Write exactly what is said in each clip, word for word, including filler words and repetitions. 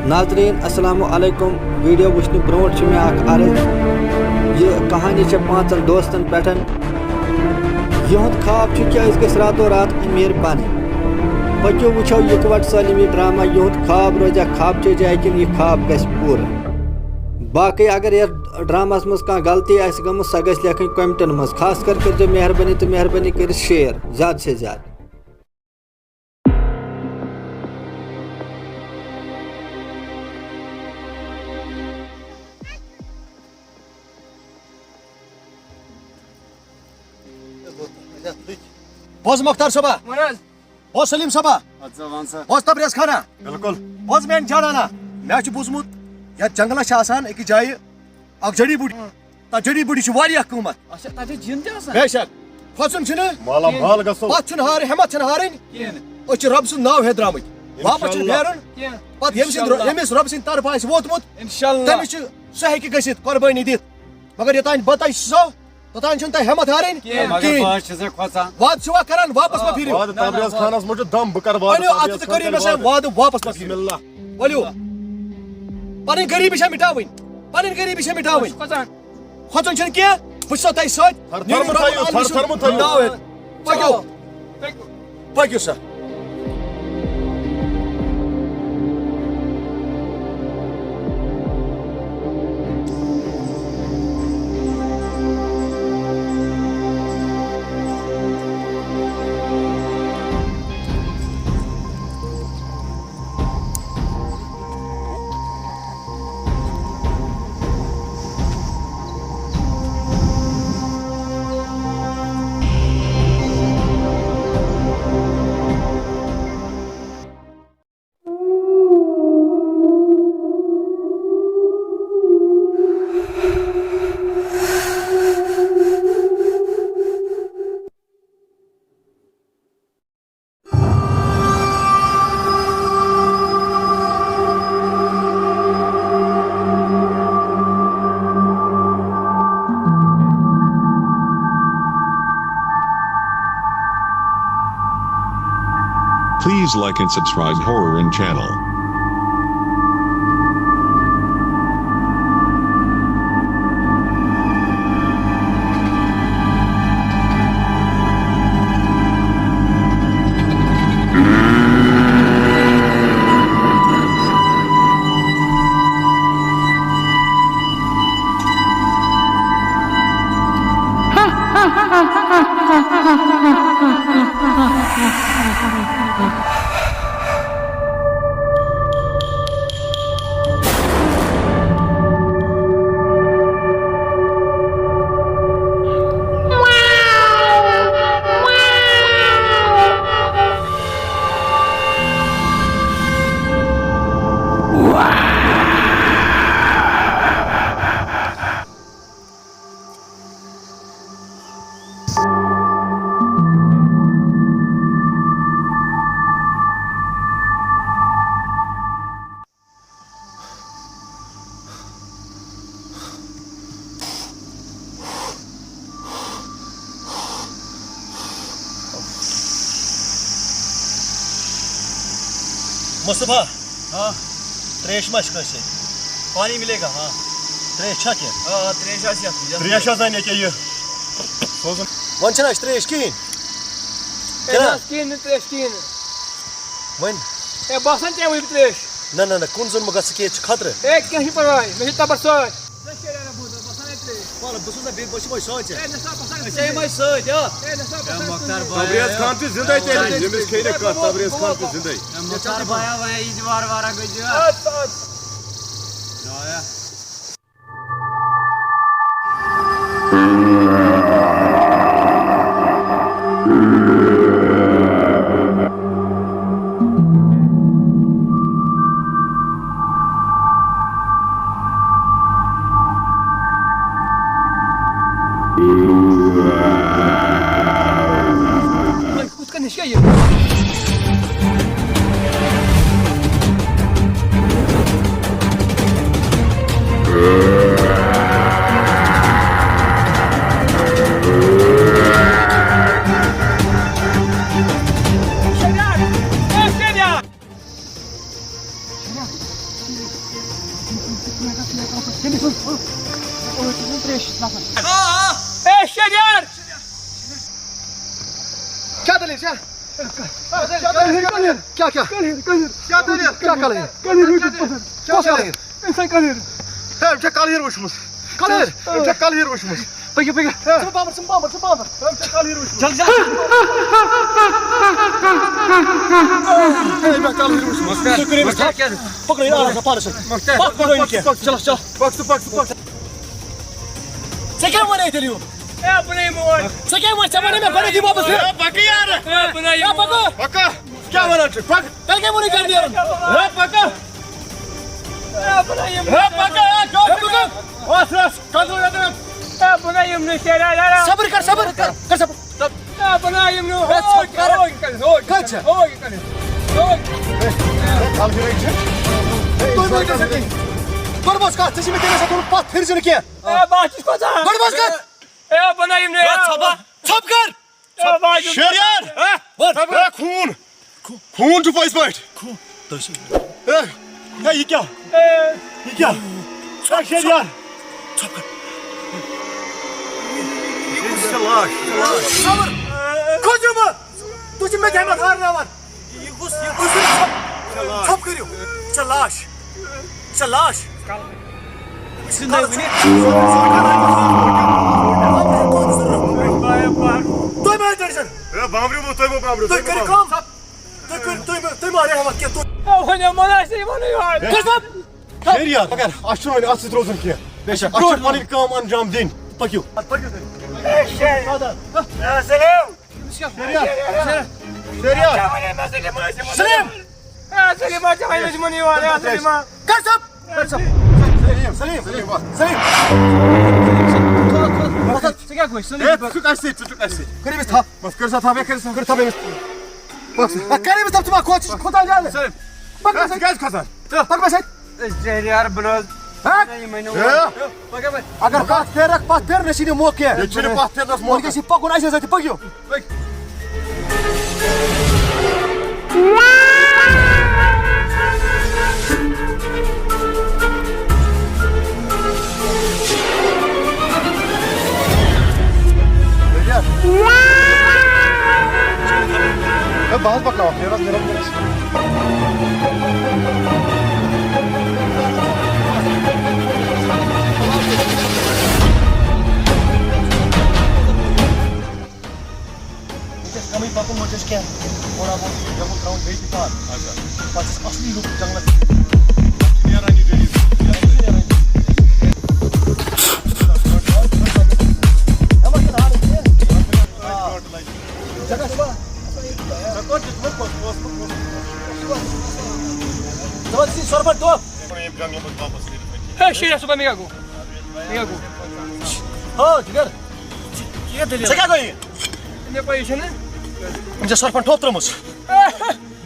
ناظرین، السلام علیکم۔ ویڈیو وٕچھنہٕ برونٛٹھ چھِ مےٚ اکھ عرض۔ یہِ کہانی چھےٚ پانٛژن دوستن پٮ۪ٹھ۔ یِہُنٛد خواب چھُ کہِ أسۍ گٔژھۍ راتو رات أمیٖر بنٕنۍ۔ پٔکِو وٕچھو یِکوَٹہٕ سٲلِم یہِ ڈرامہ۔ یِہُنٛد خواب روزیا خوابچے جایہِ کِنہٕ یہِ خواب گژھِ پوٗرٕ؟ باقٕے اگر یتھ ڈراماہس منٛز کانٛہہ غلطی آسہِ گٔمٕژ، سۄ گژھِ لیکھٕنۍ کمنٹن منٛز۔ خاص کر کٔرۍزیو مہربٲنی تہٕ مہربٲنی کٔرِتھ شیئر زیادٕ سے زیادٕ۔ بوز مۄختار صٲبا۔ وَن حظ۔ بوز سلیٖم صٲبا۔ اَدٕ سا وَن سا۔ بوز تبریز خانا۔ بِلکُل۔ بوز میٛانہِ جانانا۔ مےٚ چھُ بوٗزمُت یَتھ جنٛگلَس چھِ آسان أکِس جایہِ اَکھ جڑی بوٗٹی۔ تَتھ جڑی بوٗٹی چھِ واریاہ قۭمَتھ۔ اچھا، تَتہِ چھِ جِن تہِ آسان؟ بے شک۔ کھۄژُن چھُنہٕ۔ مالا مال گژھو۔ پَتھ چھُنہٕ ہارٕنۍ، ہٮ۪مَتھ چھَنہٕ ہارٕنۍ۔ کِہیٖنۍ۔ أسۍ چھِ رۄب سُنٛد ناو ہیٚتھ درٛامٕتۍ۔ واپَس چھُنہٕ اِنشاءاللہ۔ پھیرُن۔ کینٛہہ۔ پَتہٕ ییٚمہِ سٕنٛدِ رو-، اِنشاءاللہ۔ ییٚمِس رۄب سٕنٛدِ طرفہٕ آسہِ ووتمُت، اِنشاءاللہ۔ تٔمِس چھُ، سُہ ہیٚکہِ گٔژھِتھ قۄربٲنی دِتھ۔ مگر یوٚتام بہٕ تۄہہِ چھُسو، توٚتام چھُنہٕ تۄہہِ ہٮ۪مَتھ ہارٕنۍ کینٛہہ۔ مگر کِہیٖنۍ۔ بہٕ حظ چھُسے کھۄژان۔ وعدٕ چھُوا کران، واپَس مہ پھِرِو۔ وعدٕ نہ، نہ، تبریز وعدٕ۔ خانَس منٛز چھُ دم، بہٕ کرٕ وعدٕ وَلِو، اَتھ تبریز تہٕ خانَس کٔرِو مےٚ سۭتۍ پٮ۪ٹھ۔ وعدٕ، واپَس مہ پھِرِو۔ بسم اللہ۔ وَلِو۔ پَنٕنۍ غریٖبی چھےٚ مِٹاوٕنۍ۔ پَنٕنۍ غریٖبی چھےٚ مِٹاوٕنۍ۔ کھۄژان۔ کھۄژُن چھُنہٕ کینٛہہ۔ بہٕ چھُسو تۄہہِ سۭتۍ۔ تھر تھرمہٕ تھٲیِو، تھر تھرمہٕ تھٲیِو۔ ناو ہیٚتھ۔ پٔکِو۔ پٔکِو سا۔ Please like and subscribe Horror in channel. مصطفیٰ، ہاں۔ تریش ما چھِ کٲنٛسہِ؟ پانی مِلے گا؟ ہاں۔ تریش چھا کینٛہہ؟ آ، آ، تریش آسہِ یَتھ، یَتھ تریش منٛز۔ حظ اَنہِ ییٚکیٛاہ یہِ سوزُن۔ وۄنۍ چھَنہٕ اَسہِ تریش کِہیٖنۍ۔ ہے، کِنہٕ؟ نہ حظ، کِہیٖنۍ نہٕ تریش، کِہیٖنۍ نہٕ۔ وۄنۍ؟ ہے، باسان ژےٚ وٕنہِ تریش۔ نہ، نہ، نہ، کُن زوٚن مہٕ گژھ، ژٕ کینٛہہ، چھِ خطرٕ۔ ہے، کینٛہہ چھُنہٕ پَرواے، مےٚ چھِ تَبَر سۭتۍ۔ وَلہٕ، بہٕ سوزا بیٚیہِ، بہٕ چھُس وۄنۍ سۭتۍ ژےٚ۔ ہے، نہ سا، بہٕ سا أسۍ چھِ یِمَے سۭتۍ، ہا۔ ہے، نہ سا، بہٕ سا مۄختار سۭتۍ۔ بھاے۔ تبریز خان چھُ زِندَے تیٚلہِ، ییٚمِس کھیٚیہِ نہٕ کَتھ، تبریز خان چھُ زِندَے۔ ہے، مۄختار بھایا، وۄنۍ یی زِ وارٕ وارٕ گٔے زِ۔ اَدٕ سا، اَدٕ سا۔ آیا۔ کُس کَنہِ چھِ یہِ؟ کیٛاہ دٔلیٖل چھےٚ؟ کیٛاہ، کیٛاہ؟ کیٛاہ، کیٛاہ؟ کیٛاہ دٔلیٖل؟ کیٛاہ کَلہٕ ہیٚر؟ کیٛاہ کَلہٕ ہیٚر؟ کۄس کَلہٕ ہیٚر؟ اِنسان کَلہٕ ہیٚر۔ ہے، أمۍ چھےٚ کَلہٕ ہیٚر وٕچھمٕژ۔ کَلہٕ ہیٚر؟ أمۍ چھےٚ کَلہٕ ہیٚر وٕچھمٕژ۔ پٔکِو، پٔکِو۔ ژٕ بامبر، ژٕ بامبر، ژٕ بامبر۔ أمۍ چھےٚ کَلہٕ ہیٚر وٕچھمٕژ۔ جلدی، جلدی۔ ہے، مےٚ کَلہٕ ہیٚر وٕچھمٕژ۔ تُہۍ کٔرِو أمِس تھپھ۔ پکڑو یہِ آرام سان پانس سۭتۍ۔ پکھ پکڑو یہِ کینٛہہ۔ چلو، چلو۔ پکھ ژٕ، پکھ ژٕ، پکھ ژٕ۔ ژےٚ کیٛاہ وَنے تیٚلہِ یِمو؟ اے، بہٕ نَے یِمو وَن۔ ژےٚ کیٛاہ وَن؟ ژےٚ وَنے مےٚ گۄڈٕنیتھٕے واپس پھِر۔ اے، پکھ یارٕ۔ اے، بہٕ نَے یِمو وَن۔ پکھ۔ پکھ۔ کیٛاہ وَنان چھُکھ؟ پکھ۔ تیٚلہِ کیٛاہ ووٚنُے ژےٚ نیرُن؟ ہے، پکھ۔ اے، بہٕ نَے یِمو وَن۔ ہے، پکھ۔ اے، کیٛاہ چھُکھ؟ وَس، وَس۔ کَتھ وَنان ژٕ؟ اے، بہٕ نَے یِمہٕ نہٕ شیرا، شیرا۔ صبر کر، صبر کر، کر صبر۔ اے، بہٕ نَے یِمہٕ نہٕ۔ اے، ژٕ کر۔ ہوے کر، ہوے کر، کَتہِ چھےٚ؟ ہوے کر، ہوے کر۔ کَلہٕ ہیٚر چھِ۔ تُہۍ مہٕ کٔرِو سا کینٛہہ۔ گۄڈٕ بوز کَتھ، ژےٚ چھِ مےٚ تَمہِ ساتہٕ ووٚنمُت پَتھ پھِرزِ نہٕ کینٛہہ۔ اے، بہٕ ہا چھُس کھۄژان۔ گۄڈٕ بوز کَتھ۔ اے، بہٕ نَے یِمہٕ نہٕ۔ اے، ژھۄپ کر۔ اے، بہٕ ہا چھُس شیریار۔ اے، اے، خوٗن۔ خوٗن چھُ پٔزۍ پٲٹھۍ۔ خوٗن۔ تُہۍ چھِو۔ اے، اے، یہِ کیٛاہ؟ اے۔ یہِ کیٛاہ؟ اے، شیریار۔ یہِ کُس چھِ لاش؟ یہِ چھِ لاش۔ صبر۔ کھوٗژِو مہٕ۔ تُہۍ چھِو مےٚ کیٛاہ مےٚ ہارناوان؟ یہِ کُس، یہِ کُس چھُ؟ ژھۄپ، ژھۄپ کٔرِو۔ یہِ چھےٚ لاش۔ یہِ چھےٚ لاش۔ زِندَے وٕنہِ۔ تُہۍ مہ ہیٚیِو tension۔ ہے، بامبرِو مہٕ، تُہۍ مہٕ بامبرِو، تُہۍ تُہۍ مہٕ کٔرِو بامبرِو۔ کٲم۔ تُہۍ کٔرِو، تُہۍ مہٕ، تُہۍ مہ ہیٚیِو اَتھ کینٛہہ۔ تُہۍ، اَو، وۄنۍ یِمو نہ اَسہِ یِمو نہٕ یِوان۔ کٔرۍ سا۔ شیریار، مگر اَسہِ چھُنہٕ وۄنۍ اَتھ سۭتۍ روزُن کینٛہہ۔ بے شک، اَسہِ چھِ پَنٕنۍ کٲم اَنجام دِنۍ۔ پٔکِو۔ پٔکِو تُہۍ۔ اے، شیریار۔ اے، سلیم۔ شیریار۔ شیریار۔ سلیم۔ اے، سلیم، اَتھ چھِ وۄنۍ یِمَن یِوان، اے، سلیم۔ کر ژٕ۔ سلیم، سلیم، سلیم، سلیم۔ ژٕ کیٛاہ گوٚو؟ سلیم۔ اے، ژٕ چھُکھ اَسہِ سۭتۍ، ژٕ چھُکھ اَسہِ سۭتۍ۔ کٔرِو أمِس تھپھ۔ بس، کٔرِو سا تھپھ، ہے، کٔرِو سا۔ کٔرِو تھپھ أمِس۔ بس۔ ہے، کٔرِو أمِس تھپھ، ژٕ ما کھوژ، ژٕ چھُکھ کھوژان زیادٕ۔ سلیم۔ پَکھ، ہے، ژٕ کیٛازِ کھوژان؟ پَکھ، بَس، ہے۔ اے، شہریار بروز۔ ہا؟ نہ، یِمَے نہٕ ہے۔ وۄنۍ۔ پَکھ، پَکھ۔ اگر پَتھ پھیرَکھ، پَتھ پھیر، نہ چھِ یہِ موقعہٕ۔ ییٚتہِ چھُنہٕ پَتھ پھیرنَس وۄنۍ موقعہٕ۔ گژھِ یہِ پَکُن، اَسہِ ہسا تہِ پٔکِو۔ پٔکۍ۔ ہے، بہٕ حظ پَکناوَکھ، نیرَس، نیرَس، نیرَس۔ وٕنکیٚس کمٕے پکُن، وۄنۍ چھِ أسۍ کینٛہہ تھوڑا بہت جنگل ترٛاوُن بیٚیہِ تہِ پار۔ اچھا۔ پتہٕ چھِ اصلی لُک جنگلس نیران یہِ جدید۔ ہے، شیریا صُبحن مےٚ کیٛاہ گوٚو؟ مےٚ کیٛاہ گوٚو؟ ہو، جِگر۔ ژےٚ کیٛاہ گوٚو یہِ؟ مےٚ پَیی چھَنہٕ۔ أمۍ چھےٚ سۄرپھن ٹھوٚپ ترٲومٕژ۔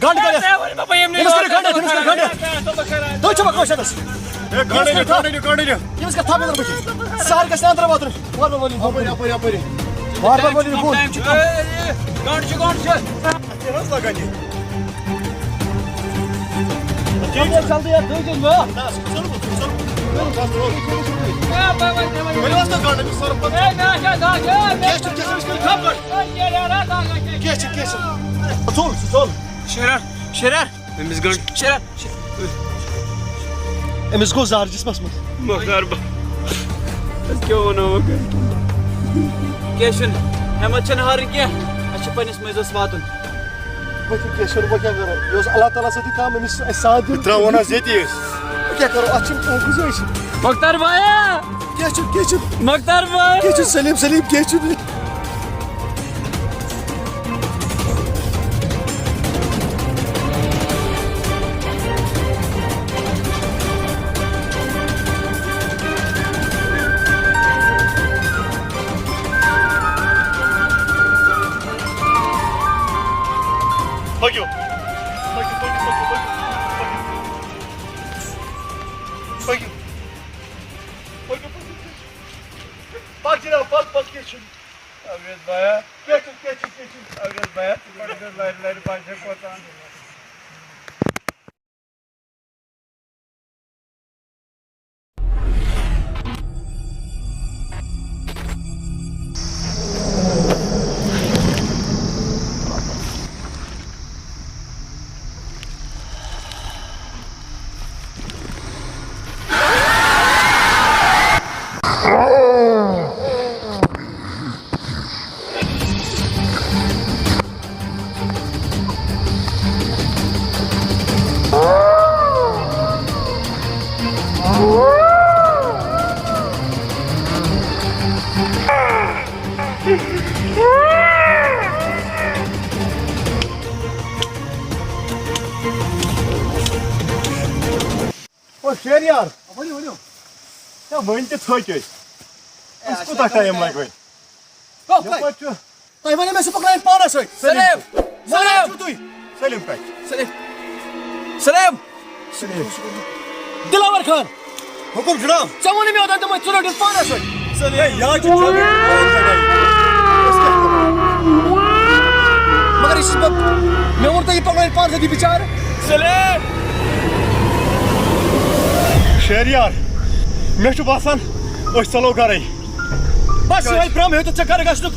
گنٛڈ کٔرِتھ۔ ژےٚ ووٚن مےٚ پَیی أمۍ أمِس کٔرِو گنٛڈ، أمِس کٔرِو گنٛڈ۔ تُہۍ چھِو مےٚ کٲنٛسہِ اَتَس؟ ہے، گنٛڈ أنِو، گنٛڈ أنِو، گنٛڈ أنِو۔ أمِس کَتھ تھاپھ أنٛدرٕ بٕتھِ؟ سارِ گژھِ نہٕ أنٛدرٕ واتُن۔ وارٕ وارٕ وٲلِو یہِ بۄن۔ اَپٲرۍ، اَپٲرۍ، اَپٲرۍ۔ وارٕ وارٕ وٲلِو یہِ بۄن۔ گنٛڈ چھُ، گنٛڈ چھُ۔ اَتھ کیٛاہ حظ لَگان یہِ؟ جلدی، جلدی، یَتھ دٔج أسۍ وٲر۔ نہ، سُہ چھُ ژوٚلمُت، سُہ چھُ ژوٚلمُت۔ ؤلِو حظ تُہۍ گنٛڈ أمِس سۄرپھن۔ کینٛہہ چھُنہٕ، کینٛہہ چھُنہٕ، أمِس کٔرِو تھپھ گنٛڈ۔ کینٛہہ چھُنہٕ، کینٛہہ چھُنہٕ۔ ژوٚل، سُہ ژوٚل۔ شیرار، شیرار، أمِس گنٛڈ، شیرار، شیرار۔ أمِس گوٚو زہر جسمس منٛز۔ مۄختار با-، أسۍ کیٛاہ وَنو وۄنۍ؟ کینٛہہ چھُنہٕ، ہٮ۪مت چھَنہٕ ہارٕنۍ کینٛہہ۔ اَسہِ چھِ پنٛنِس مٔنٛزِلَس واتُن۔ وۄنۍ کیٛاہ چھُنہٕ، وۄنۍ کیٛاہ کَرو؟ یہِ اوس اللہ تعالیٰ سۭتی تام، أمِس اَسہِ ساتھ دیُن۔ ترٛاوو نہ حظ ییٚتی أسۍ۔ وۄنۍ کیٛاہ کَرو؟ اَتھ چھِنہٕ کانٛہہ گُنجٲیِش۔ مۄختار بھایا! کینٛہہ چھُنہٕ، کینٛہہ چھُنہٕ۔ مۄختار بھایا! کینٛہہ چھُنہٕ، سلیٖم، سلیٖم، کینٛہہ چھُنہٕ۔ پٔکِو۔ پٔکِو، پٔکِو، پٔکِو، پٔکِو۔ پٔکِو۔ پٔکِو، پٔکِو، پٔکِو۔ پَکھ جِناب، پَکھ، پَکھ، کینٛہہ چھُنہٕ۔ اویس بھایا۔ کینٛہہ چھُنہٕ، کینٛہہ چھُنہٕ، کینٛہہ چھُنہٕ۔ اویس بھایا، ژٕ پَکھ، لَرِ، لَرِ، لَرِ، بَنہِ چھےٚ کھۄژان۔ شہریار۔ ؤنِو، ؤنِو۔ ہے، وۄنۍ تہِ تھٔکۍ أسۍ۔ اَسہِ کوٗتاہ ٹایم لگہِ وۄنۍ؟ کَتھ یَپٲرۍ چھُ۔ تۄہہِ وَنیو مےٚ سُہ پَکنٲیِن پانَس سۭتۍ۔ سلیم! سلیم! چھِو تُہۍ؟ سلیم کَتہِ؟ سلیم! سلیم! سلیم! دِلاوَر خان! حُکُم جِناب۔ ژےٚ ووٚنُے مےٚ اوٚتام تِمَن ژٕ رٔٹِتھ پانَس سۭتۍ۔ سلیم! ہے، یہِ حظ چھُ جواب۔ أسۍ کیٛاہ کَرو؟ مگر یہِ چھُس بہٕ، مےٚ ووٚن تۄہہِ یہِ پَکنٲیِن پانَس سۭتۍ یہِ بِچارٕ۔ سلیم! شہریار، مےٚ چھُ باسان، أسۍ ژَلو گَرَے۔ بس یِہوٚے برٛم ہیوٚتُتھ ژےٚ گرٕ گژھنُک۔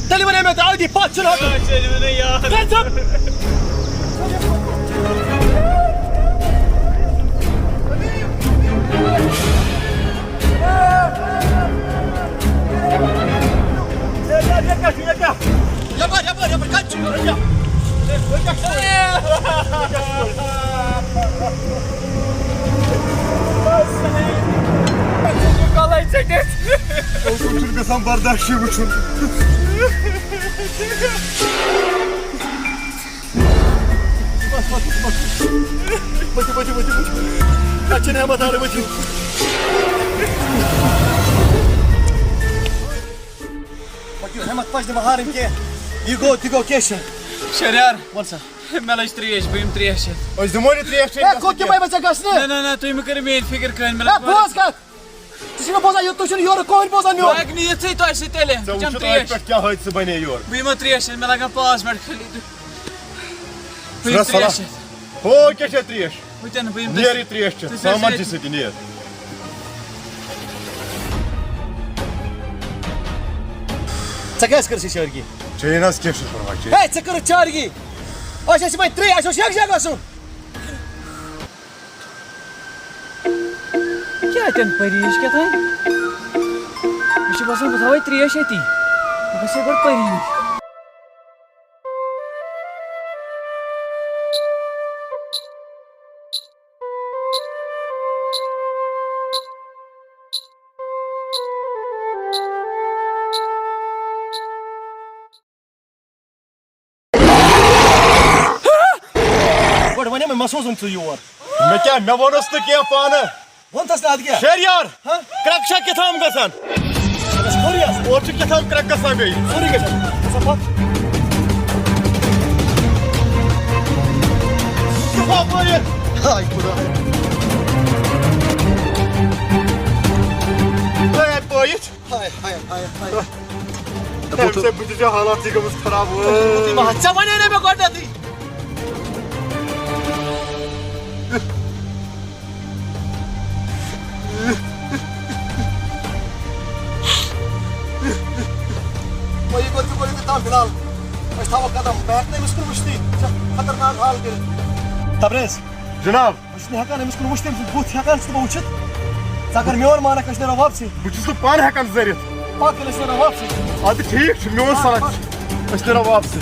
تیٚلہِ وَنے مےٚ ژےٚ أتی پَتھ چھُنہٕ ہَٹُن۔ آ، ژےٚ وَنے یار۔ کر ژٕ۔ یَپٲرۍ، یَپٲرۍ، یَپٲرۍ، کَتہِ چھُ؟ یَپٲرۍ کیٛاہ؟ کَلَے ژٔٹِتھ۔ اوکُن چھُنہٕ گژھان برداشٕے وٕچھُن۔ بس، بس، بس۔ ؤتھِو، ؤتھِو، ؤتھِو، ؤتھِو۔ اَتہِ چھَنہٕ ہٮ۪مَتھ آرٕ، ؤتھِو۔ پٔکِو، ہٮ۪مَتھ پَزِ نہٕ وۄنۍ ہارٕنۍ کینٛہہ۔ یہِ گوٚو، تہِ گوٚو، کینٛہہ چھُنہٕ۔ شہریار۔ وَن سا۔ مےٚ لٔج ترٛیش، بہٕ یِمہٕ ترٛیش ہٮ۪تھ۔ أسۍ دِمو نہٕ ترٛیش چیٚنۍ ہے، گژھنہٕ کوٚت کینٛہہ۔ یِمَے بہٕ ژےٚ گژھنہٕ؟ نہ، نہ، نہ، تُہۍ مہٕ کٔرِو میٛٲنۍ فِکر کٕہٕنۍ، مےٚ ہے، لٔج بوز کَتھ۔ ژٕ چھُکھ نہٕ بوزان، یہِ، تُہۍ چھُنہٕ یورٕ کٕہٕنۍ بوزان میون۔ بہٕ ہٮ۪کہٕ نہٕ یِتھٕے تۄہہِ سۭتۍ تیٚلہِ۔ ژےٚ بہٕ چَمہٕ وٕچھُتھ أتھۍ ترٛیش۔ پٮ۪ٹھ کیٛاہ حٲدثہٕ بَنے یورٕ۔ بہٕ یِمہٕ ترٛیش چیٚنہِ، مےٚ لَگَن پانٛژھ مِنٹ خٲلی۔ تُہۍ، بہٕ یِمہٕ شُرا ترٛیش صلاح۔ چیٚتھ۔ ہو، کیٛاہ چھےٚ ترٛیش؟ بہٕ چَنہٕ، بہٕ یِمہٕ نیر ترٛیش۔ یہِ ترٛیش چٮ۪تھ، بہٕ چھُس سامان چھِ ییٚتہِ۔ سۭتۍ نیر۔ ژےٚ کیٛازِ کٔرٕتھ یہِ چارگی؟ چیٚیِن حظ، کینٛہہ چھُنہٕ پَرواے، چیٚیِن۔ ہے، ژےٚ کٔرٕتھ چارگی؟ اَسہِ ٲسۍ یِمَے ترٛیٚیہِ، اَسہِ اوس یَکجاہ گژھُن۔ کیٛاہ اَتٮ۪ن پٔری ہِش کیٛاہ تام؟ مےٚ چھُ باسان، بہٕ تھاوَے ترٛیش أتی۔ بہٕ گژھٕ ہا گۄڈٕ پٔری نِش۔ گۄڈٕ وَنے مےٚ، مےٚ سوزُن ژٕ یور۔ مےٚ کیٛاہ، مےٚ ووٚنُس نہٕ کینٛہہ پانہٕ۔ ووٚنتھَس نہٕ اَدٕ کیٛاہ؟ شہریار، ہہ؟ کرٛٮ۪کھ چھا کیٛاہ تام گژھان؟ بس خٲرٕے آسہِ۔ اورٕ چھُ کیٛاہ تام کرٛٮ۪کھ گژھان بیٚیہِ۔ سورُے گژھِ۔ گژھان پَتہٕ۔ یہِ چھُ ہۄپٲرۍ۔ ہاے خۄدا۔ ہے، اَتہِ بٲیِتھ۔ ہاے، ہاے، ہاے، ہاے۔ تَمہِ سۭتۍ بہٕ تہِ چھُ حالات تہِ گٔمٕژ خراب۔ وٲے۔ ژےٚ وَنے نہ مےٚ گۄڈٕنٮ۪تھٕے۔ وۄنۍ یہِ گوٚو، ژٕ گوٚو یہِ تام فِلحال۔ أسۍ تھاوو قدم۔ بہٕ ہٮ۪کہٕ نہٕ أمِس کُن وٕچھتٕے۔ ژےٚ خطرناک حال کٔرِتھ۔ تبریز۔ جناب۔ بہٕ چھُس نہٕ ہٮ۪کان أمِس کُن وٕچھِتھ، أمۍ سُنٛد بُتھ ہٮ۪کان چھُس نہٕ بہٕ وٕچھِتھ۔ ژٕ اگر میون مانکھ، أسۍ نیرو واپسٕے۔ بہٕ چھُس نہٕ پانہٕ ہٮ۪کان زٔرِتھ۔ پَکھ تیٚلہِ، أسۍ نیرو واپسٕے۔ اَدٕ ٹھیٖک چھُ، میون سَلَک چھُ۔ أسۍ نیرو واپسٕے۔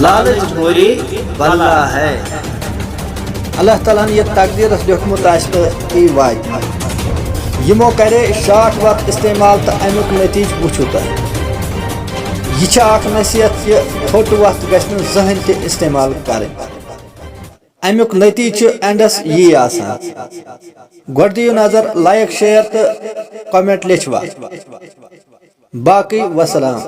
لالچ بری بلا ہے۔ اللہ تعالیٰ ہن یہِ تقدیٖرس لیوٚکھمُت آسہِ تہٕ تی واتہِ۔ یِمو کرے شاٹھ وتھ استعمال تہٕ امیُک نتیٖجہٕ وٕچھِو تۄہہِ۔ یہِ چھِ اکھ نصیحت کہِ ژھوٚٹ وتھ گژھِ نہٕ زٕہٕنۍ تہِ استعمال کرٕنۍ۔ امیُک نتیٖجہٕ چھُ اینڈس یی آسان۔ گۄڈٕ دِیِو نظر، لایک، شیئر تہٕ کمنٹ لیچھوا۔ باقٕے وسلام۔